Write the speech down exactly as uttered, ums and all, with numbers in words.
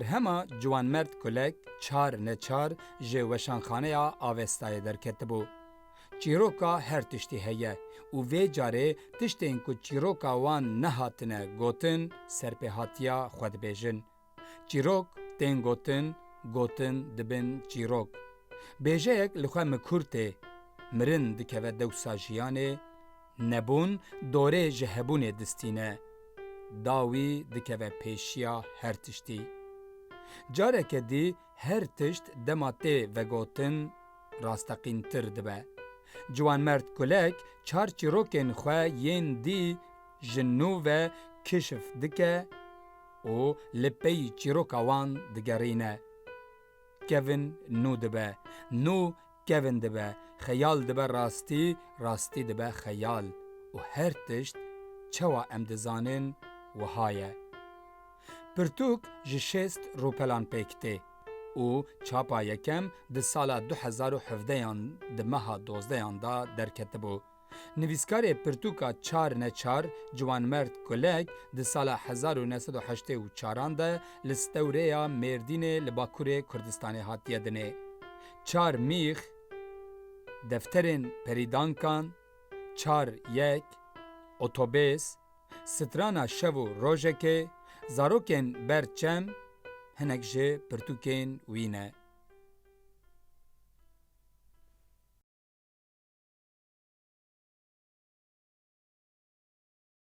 Hema Ciwanmerd Kulek çar neçar ji Weşanxaneya Avestayê derketibû. Çîroka her tiştî heye û vê carê tiştên ku çîroka wan nehatine gotin, serpêhatiya xwe dibêjin. Çîrok tên gotin, gotin dibin çîrok. Bêjeyek li xwe mikur tê, mirin dikeve dewsa jiyanê, nebûn dorê ji hebûnê distîne. Dawî dikeve pêşiya her tiştî. Careke dî her tişt dema tê vegotin, rasteqîntir dibe. Ciwanmerd Kulek çar çîrokên xwe yên dî ji nû ve kişf dike û li pey çîroka wan digerîne. Kevin nû dibe, nû kevin dibe, xeyal dibe rastî, rastî dibe xeyal û her tişt çawa em dizanin wiha ye. Pirtûk ji şêst rûpelan pêk tê û çapa yekem di sala du hezar û hevdeyan di meha dozdeyan de derketibû. Nivîskarê pirtûka çar neçar Ciwanmerd Kulek di sala hezar û neh sed û heştê û çaran de li Stewrêya Mêrdînê li Bakurê Kurdistanê hatiye dinê. Çar mîx, defterên perîdankan, çar yek, otobês, strana şev û rojekê, zarokên ber çem, hinek ji pirtûkên wî ne.